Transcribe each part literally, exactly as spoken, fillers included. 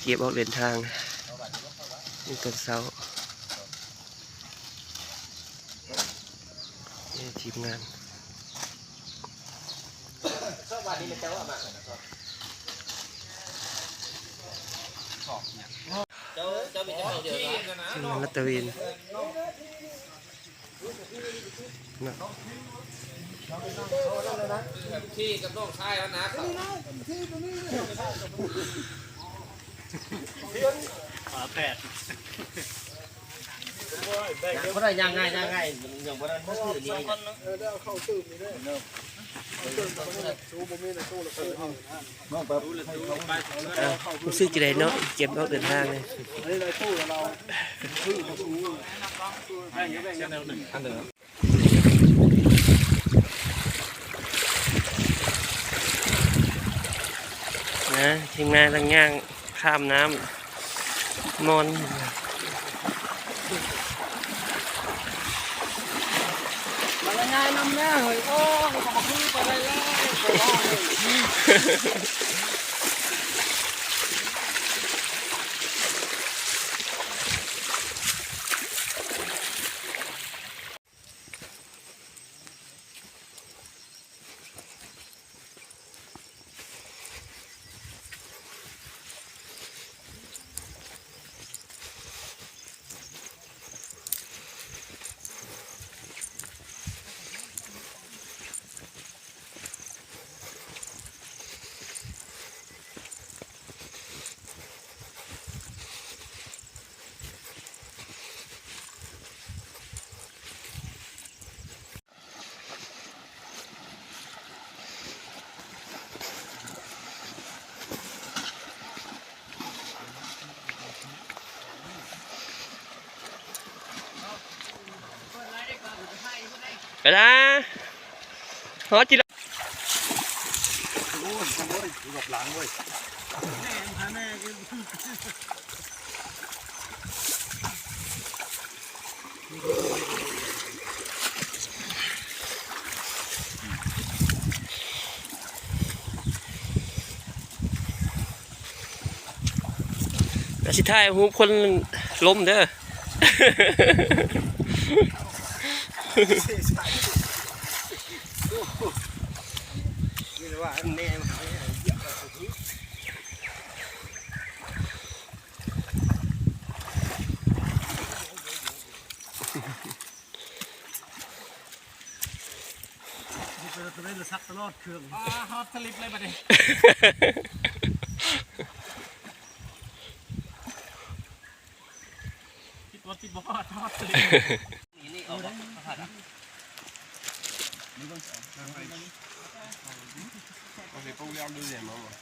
เก็บออกเดินทางนี่ตอนเช้า นี่ทีมงาน เจ้า เจ้ามีแต่เจ้าเดียวนะ ทีมงานลาดตระเวนนะ ที่กับน้องชายแล้วนะ ฝาแฝด บ่ได้ย่างง่าย ย่างง่าย ยังบ่ได้มาซื้อนี่ เออ ได้เอาเข้าตื่มนี่เด้อ เอาตื่มมาเนี่ย ตู้บ่มีนะ ตู้ละตู้เอา น้องไป รู้สึกจังได๋เนาะ เก็บออกเดินทางเลย อันนี้เราตู้เรา ตู้เราตู้ อันเดิม นะ ทีมงานกำลังย่างข้ามน้ำมอน มาละง่ายนำแน่เฮ้ย โอ้ มันก็มาคือไปได้แล้ว ไปรอดเลย ไปนะ ฮอดจิ โอ้ย โอ้ย หลบหลังเว้ย ก็สิถ่ายรูปคนล้มเด้อ นี่ว่าอันนี้มัน นี่เป็นตัวนี้เราซักตลอดเครื่อง อ่า ฮอตสลิปเลยบัดนี้ คิดว่าคิดบ่ฮอต ฮอตสลิป นี่ นี่ออกบ่ เขาผัดอ่ะ โอเค พวกเรื่องดูเนี่ยมาหมด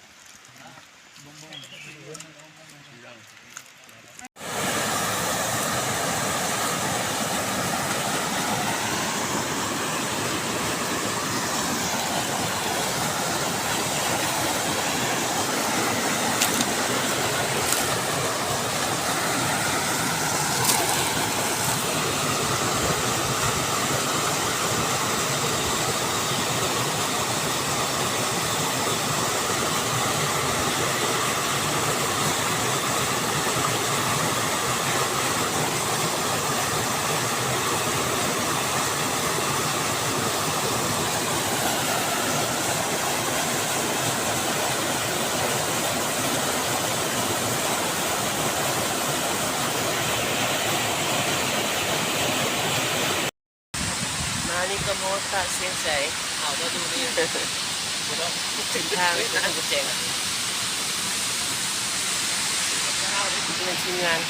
มานี่ก็มอสตาเสียงใส เอามาดูนี่ เส้นทาง เฮ้ย อันกุญแจอ่ะ นี่เป็นทีมงาน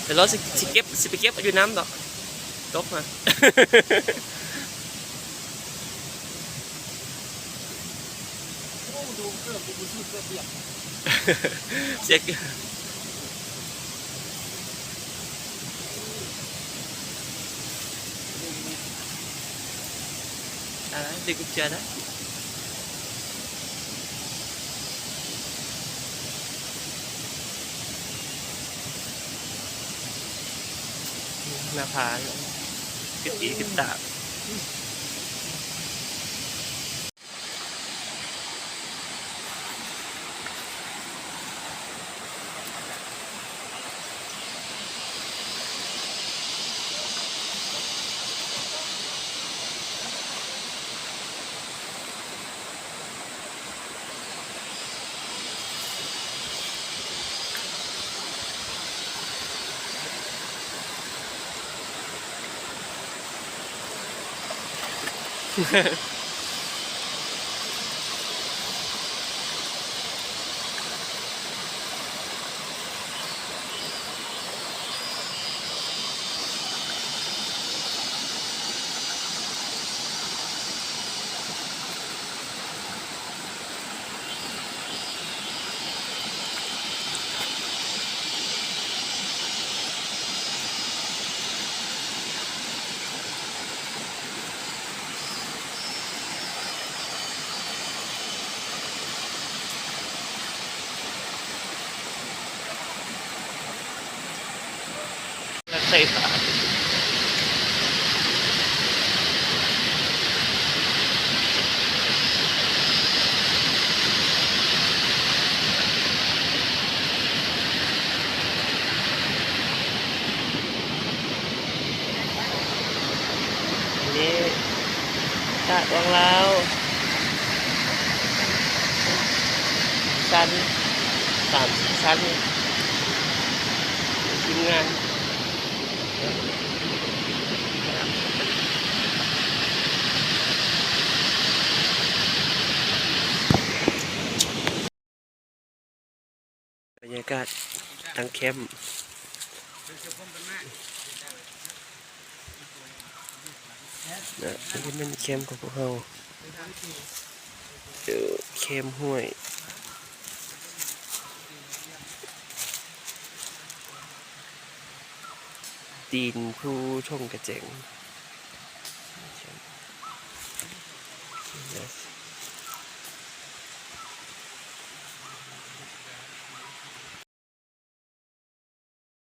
เดี๋ยวเราสิ สิเก็บ สิไปเก็บอยู่น้ำดอก ตกมา เสียก อ่า ดึงกุญแจนะ หน้าผา กระตีกระตาก ใส่ฝา อันนี้ ตาดวังลาว ชั้น สามสิบชั้น ทีมงาน บรรยากาศหลังแคมป์ นะ อันนี้เป็นแคมป์ของพวกเรา เออ แคมป์ห้วย ตีนภูช่องกระแจง